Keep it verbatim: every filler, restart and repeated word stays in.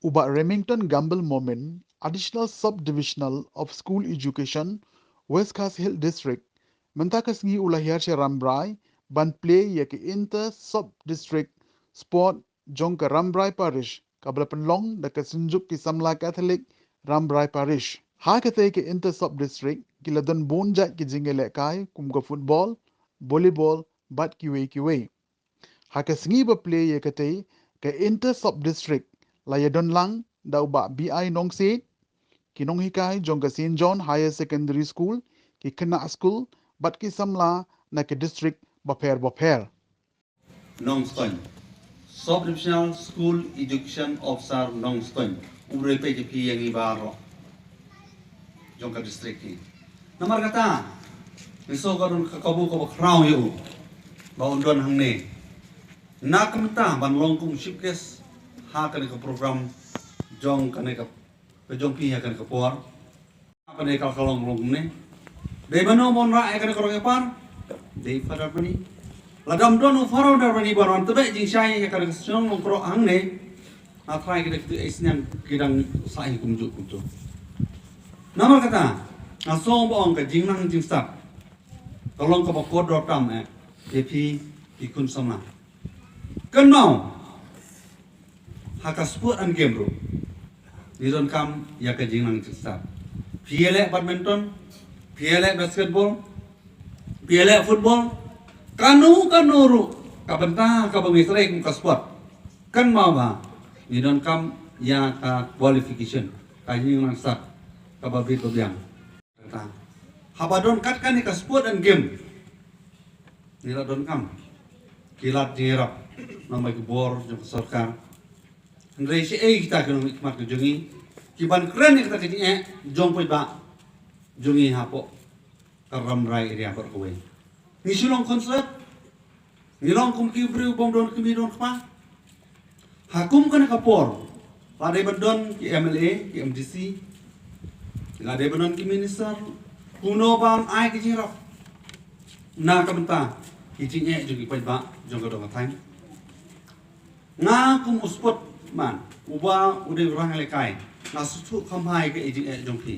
U Bah Remington Gamble Momin, Additional Sub-Divisional of School Education, West Khasi Hills District, mynta ka sngi u la hiar sha Rambrai ban plie ïa ka Inter Sub District Sport jong ka Rambrai Parish, kaba la pynlong da ka Synjuk ki Samla Catholic Rambrai Parish. Ha katei ka Inter Sub District ki la don bun jait ki jingïalehkai kum ka football, volleyball bad kiwei kiwei. Ha ka sngi ba plie ïa katei ka Inter Sub District la ïadon lang da u Bah B I Nongsiej, ki nonghikai jong ka Saint John Higher Secondary School, ki khynnah skul bad ki samla na ki district bapher bapher. Nongstoiñ. Sub Divisional School Education Officer Nongstoiñ. U briew peit ïa phi ïa ngi baroh jong ka district hi. Namar kata, ngi sngew ka don ka kabu kaba khraw ïa u ba un don hangne. Na ka bynta ban long kum chief guest ha kane ka program jong kane ka, ka jong phi ha kane ka por. Kane ka la ka long long kumne. Dei mano ban rah ïa kane ka rong ïa par? Dei Father Bani. Lada ym don u Father Bani ban wan tbeh jingshai ïa kane ka shnong Nongkrok hangne, nga tharai ki da ki tu ei sniang ki dang sah hi kumjuh kumjuh. Namar kata, nga sngew ba ong ka jingnang jingstad ka long kaba kordor tam eh ïa phi ki khun samla. Kynmaw, ha ka sport and game ruh ngi donkam ïa ka jingnang jingstad. Phi ïaleh badminton, phi ïaleh basketball, phi ïaleh football, kano kano ruh ka bynta kaba ngi trei kum ka sport. Kynmaw ba ngi donkam ïa ka qualification, ka jingnang stad kaba bit ba biang. Kata, haba don kat kane ka sport and game, ngi la donkam ki lad jingïarap na ki bor jong ka sorkar. Hynrei shaei kita ki nongmihkhmat ka jong ngi kiban kren ïa kata ka jingeh jong paidbah jong ngi hapoh ka Rambrai area baroh kawei? Ngi shu long concert, ngi long kum ki briew bym don kmie don kpa. Ha kum kane ka por, la dei ban don ki M L A, ki M D C, la dei ban don ki minister, kumno ban ai ki jingïarap na ka bynta ki jingeh jong ki paidbah jong ka dong ka thaiñ. Nga kum u spokesman uba u dei u rangbah ïalehkai, nga sngewthuh kham bha ïa ka jingeh jong phi.